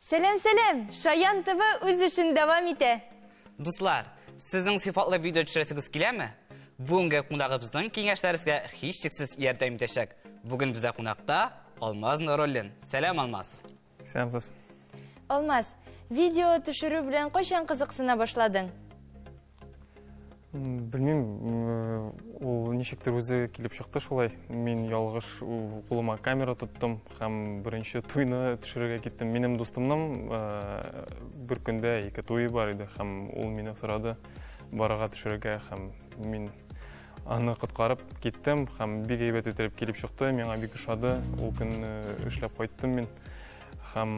Сәлам, сәлам! Шаян ТВ үз эшен дәвам итә. Дуслар, сезнең сыйфатлы видео төшерәсегез киләме? Бүгенге кунагыбызның киңәшләре сезгә һичшиксез ярдәм итәчәк. Бүген бездә кунакта Алмаз Нуруллин. Сәлам, Алмаз. Сәламсез. Алмаз, видео төшерү белән кайчан кызыксына башладың? Белмим, ул ничектер үзе килеп чыкты шулай. Мин ялгыш кулыма камера тоттым һәм беренче туйны төшерергә киттем. Минем дустымның бер көндә ике туе бар иде һәм ул мине сорады барырга төшерергә һәм мин аны коткарып киттем һәм бик әйбәт итеп килеп чыкты. Миңа бик ошады. Ул көнне эшләп кайттым мин һәм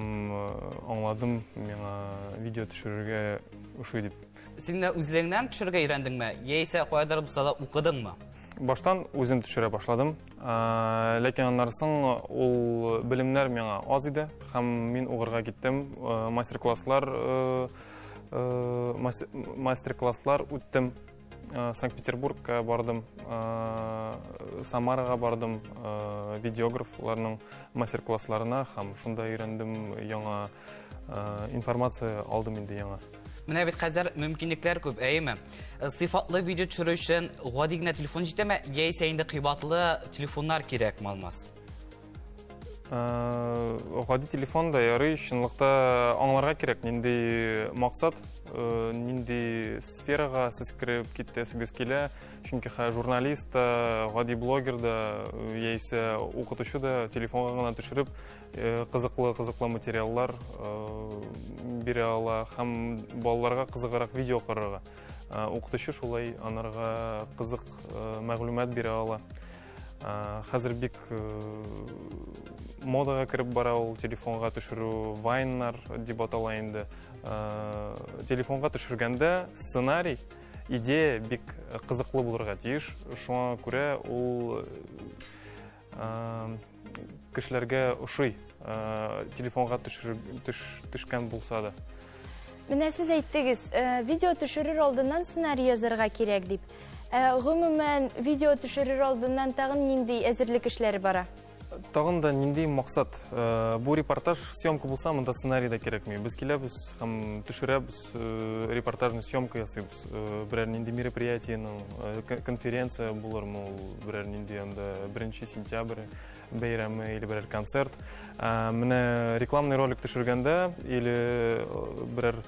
аңладым, миңа видео төшерергә ошый дип. Син дә үзлегеңнән төшерергә өйрәндеңме, яисә каядыр булса да укыдыңмы? Баштан үзем төшерә башладым. Ләкин аннан соң ул белемнәр миңа аз иде һәм мин укырга киттем. Мастер-класслар мастер-класслар үттем. Санкт-Петербургка бардым, Самарага бардым, видеографларның мастер-классларына һәм шунда өйрәндем яңа информация алдым инде яңа. Менә бит хәзер мөмкинлекләр күп, әйеме? Сыйфатлы видео төшерү өчен гади генә телефон җитәме, яисә инде кыйбатлы телефоннар кирәкме, Алмаз? Гади телефон да ярый, чынлыкта аңларга кирәк, нинди максат, нинди сферага сез кереп китәсегез килә. Чөнки журналист та, гади блогер да, яисә укытучы да телефонга гына төшереп кызыклы-кызыклы материаллар бирә ала һәм балаларга кызыграк видео карарга. Укытучы шулай анарга кызык мәгълүмат бирә ала. Хәзер бик модага кереп бара ул телефонга төшерү, вайннар дип атала инде. Телефонга төшергәндә сценарий, идея бик кызыклы булырга тиеш. Шуңа күрә ул кешеләргә ошый, телефонга төшкән булса да. Менә сез әйттегез, видео төшерер алдыннан сценарий язарга кирәк дип. Гомумән, видео төшерер алдыннан тагын нинди әзерлек эшләре бара? Тагын да нинди максат? Бу репортаж съемка булса, монда сценарий да кирәкми. Без киләбез һәм төшерәбез, репортажный съемка ясыйбыз. Берәр нинди мероприятиенең, конференция булырмы ул, берәр нинди анда 1 сентябрь бәйрәме или берәр концерт. Менә рекламный ролик төшергәндә или берәр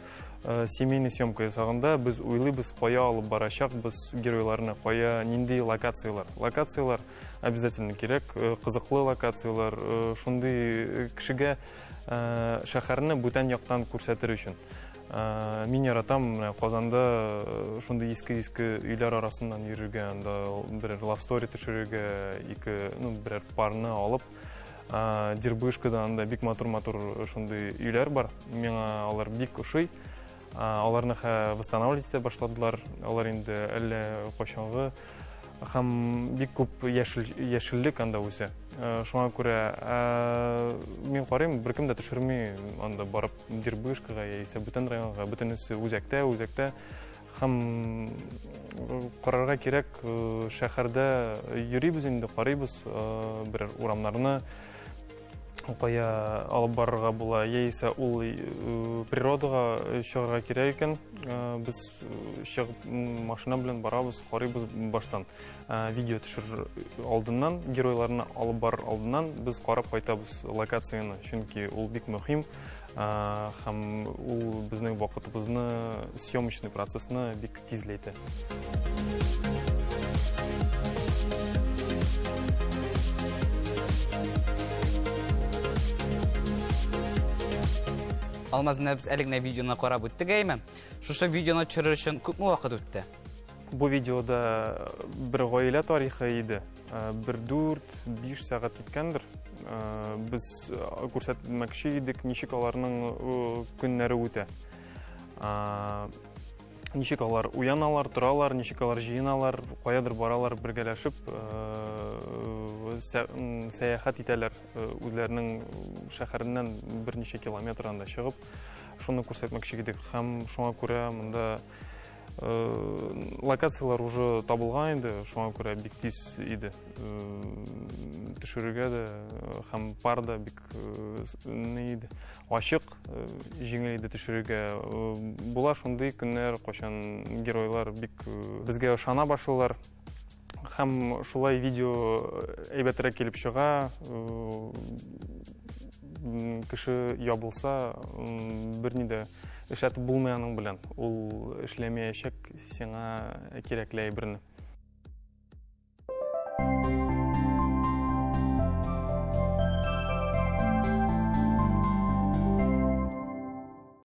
семейный съемка ясаганда без уйлыйбыз, кая алып барачакбыз геройларны, кая, нинди локацияләр. Локацияләр обязательно кирәк, кызыклы локацияләр, шундый кешегә шәһәрне бүтән яктан күрсәтер өчен. Мин яратам менә Казанда шундый иске-иске өйләр арасыннан йөрергә, анда берәр love story төшерергә, ике, ну, берәр парны алып, Дербышкада анда бик матур-матур шундый өйләр бар. Миңа алар бик ошый. Аларны восстанавливать итә башладылар. Алар инде әллә кайчангы һәм бик күп яшеллек анда үсә. Шуңа күрә мин карыйм, беркем дә төшерми анда барып Дербышкага яисә бүтән районга, бөтенесе үзәктә, үзәктә. Һәм карарга кирәк, шәһәрдә йөрибез инде, карыйбыз берәр урамнарны, кая алып барырга була, яисә ул природага чыгарга кирәк икән, без чыгып машина белән барабыз, карыйбыз баштан. Видео төшерер алдыннан, геройларны алып барыр алдыннан без карап кайтабыз локацияне, чөнки ул бик мөһим. Һәм ул безнең вакытыбызны, съемочный процессны бик тизләйтә. Алмаз, менә без әле генә видеоны карап үттек, әйме? Шушы видеоны төшерер өчен күпме вакыт үтте? Бу видеода бер гаилә тарихы иде. Бер 4-5 сәгать киткәндер. Без күрсәтмәкче идек, ничек аларның көннәре үтә. Ничек алар уяналар, торалар, ничек алар җыеналар, каядыр баралар бергәләшеп, сәяхәт итәләр үзләренең шәһәреннән берничә километр анда чыгып, шуны күрсәтмәкче идек. Һәм шуңа күрә монда Локацияләр уже табылган инде, шуңа күрә бик тиз иде. Төшерергә дә һәм пар да бик ни иде. Ачык, җиңел иде төшерергә. Була шундый көннәр, кайчан геройлар бик безгә ышана башлыйлар. Һәм шулай видео әйбәтрәк килеп чыга. Кеше ябылса, берни дә эшләтеп булмый аның белән. Ул эшләмәячәк сиңа кирәкле әйберне.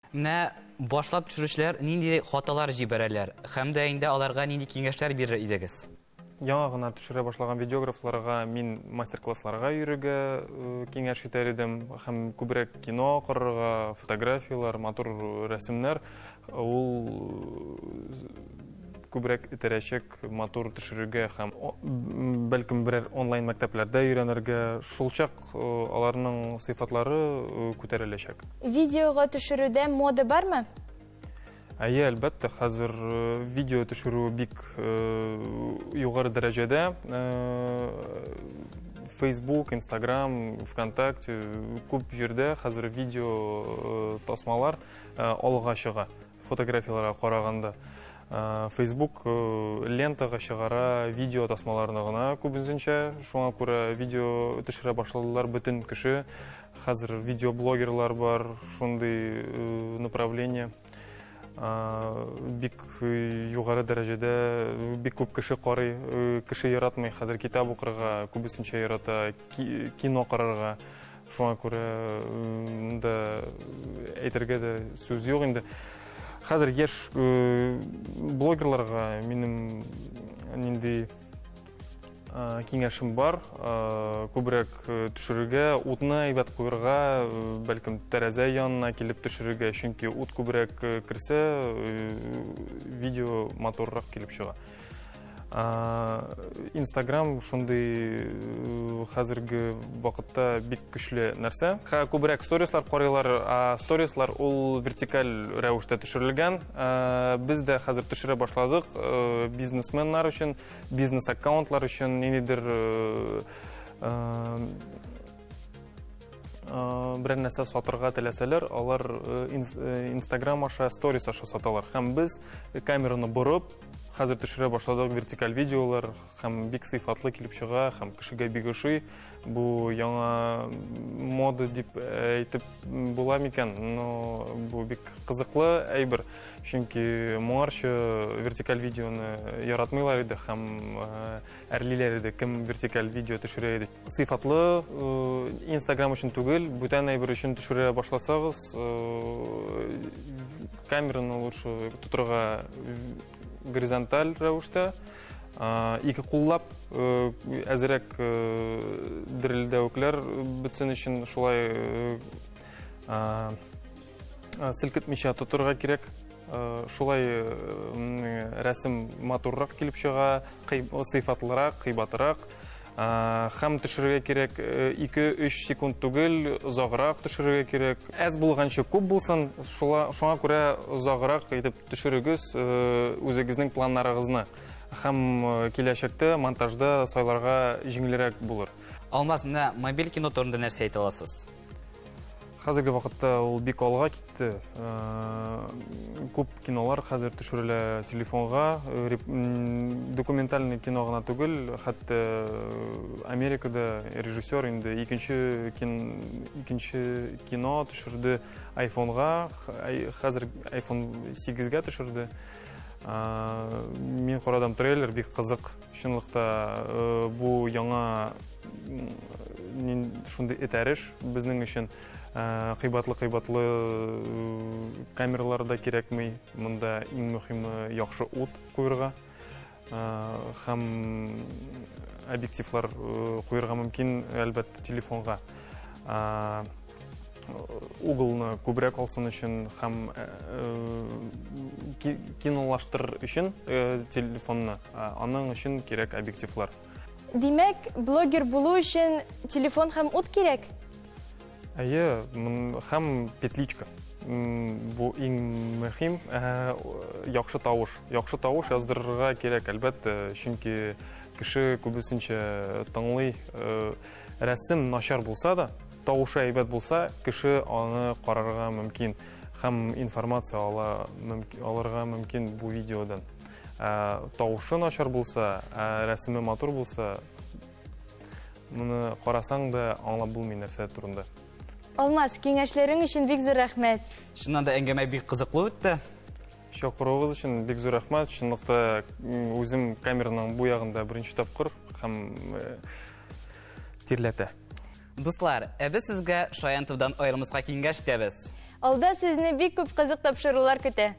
Менә башлап төшерүчеләр нинди хаталар җибәрәләр һәм дә инде аларга нинди киңәшләр бирер идегез? Яңа гына төшерә башлаган видеографларга мин мастер-классларга йөрергә киңәш итәр идем һәм күбрәк кино карарга, фотографияләр, матур рәсемнәр ул күбрәк этәрәчәк матур төшерергә һәм бәлкем берәр онлайн мәктәпләрдә өйрәнергә. Шулчак аларның сыйфатлары күтәреләчәк. Видеога төшерүдә мода бармы? Әйе, әлбәттә, хәзер видео төшерү бик югары дәрәҗәдә. Facebook, Instagram, ВКонтакте күп җирдә хәзер видео тасмалар алга чыга фотографияләргә караганда. Facebook лентага чыгара видео тасмаларны гына күбесенчә. Шуңа күрә видео төшерә башладылар бөтен кеше. Хәзер видеоблогерлар бар, шундый направление. Бик югары дәрәҗәдә бик күп кеше карый, кеше яратмый хәзер китап укырга, күбесенчә ярата кино карарга. Шуңа күрә монда әйтергә дә сүз юк инде. Хәзер яшь блогерларга минем нинди киңәшем бар, күбрәк төшерергә, утны әйбәт куярга, бәлкем тәрәзә янына килеп төшерергә, чөнки ут күбрәк керсә, видео матуррак килеп чыга. Инстаграм шундый хәзерге вакытта бик көчле нәрсә. Күбрәк сторислар карыйлар, а сторислар ул вертикаль рәвештә төшерелгән. Без дә хәзер төшерә башладык бизнесменнар өчен, бизнес-аккаунтлар өчен ниндидер берәр нәрсә сатырга теләсәләр, алар Инстаграм аша, сторис аша саталар. Һәм без камераны борып, хәзер төшерә башладык вертикаль видеолар, һәм бик сыйфатлы килеп чыга, һәм кешегә бик ошый. Бу яңа мода дип әйтеп була микән, но бу бик кызыклы әйбер. Чөнки моңарчы вертикаль видеоны яратмыйлар иде һәм әрлиләр иде, кем вертикаль видео төшерә иде. Сыйфатлы Инстаграм өчен түгел, бүтән әйбер өчен төшерә башласагыз, камераны лучше тотырга горизонталь рәвештә, ике куллап әзерәк дерелдәвекләр бетсен өчен шулай селкетмичә тотырга кирәк. Шулай рәсем матуррак килеп чыга, сыйфатлырак, кыйбатрак. Һәм төшерергә кирәк 2-3 секунд түгел, озаграк төшерергә кирәк. Әз булганчы күп булсын, шуңа күрә озаграк итеп төшерегез үзегезнең планнарыгызны. Һәм киләчәктә монтажда сайларга җиңелрәк булыр. Алмаз, менә мобиль кино турында нәрсә әйтә аласыз? Хәзерге вакытта ул бик алга китте. Күп кинолар хәзер төшерелә телефонга. Документальный кино гына түгел, хәтта Америкада режиссер инде икенче кино төшерде айфонга, хәзер iPhone 8-гә төшерде. Мин карадым трейлер, бик кызык. Чынлыкта бу яңа шундый этәреш безнең өчен. Кыйбатлы-кыйбатлы камералар да кирәкми. Монда иң мөһиме яхшы ут куярга һәм объективлар куярга мөмкин, әлбәттә, телефонга. Углны күбрәк алсын өчен һәм кинолаштырыр өчен телефонны, аның өчен кирәк объективлар. Димәк, блогер булу өчен телефон һәм ут кирәк? Әйе, һәм петличка. Бу иң мөһим, яхшы тавыш. Яхшы тавыш яздырырга кирәк, әлбәттә, чөнки кеше күбесенчә тыңлый. Рәсем начар булса да, тавышы әйбәт булса, кеше аны карарга мөмкин һәм информация ала, алырга мөмкин бу видеодан. Тавышы начар булса, рәсеме матур булса, моны карасаң да аңлап булмый нәрсә турында. Алмаз, киңәшләрең өчен бик зур рәхмәт. Чыннан да әңгәмә бик кызыклы үтте. Чакыруыгыз өчен бик зур рәхмәт. Чынлыкта үзем камераның бу ягында беренче тапкыр һәм э, тирләтә. Дуслар, ә без сезгә Шаян ТВдан аерылмаска киңәш итәбез. Алда сезне бик күп кызык тапшырулар көтә.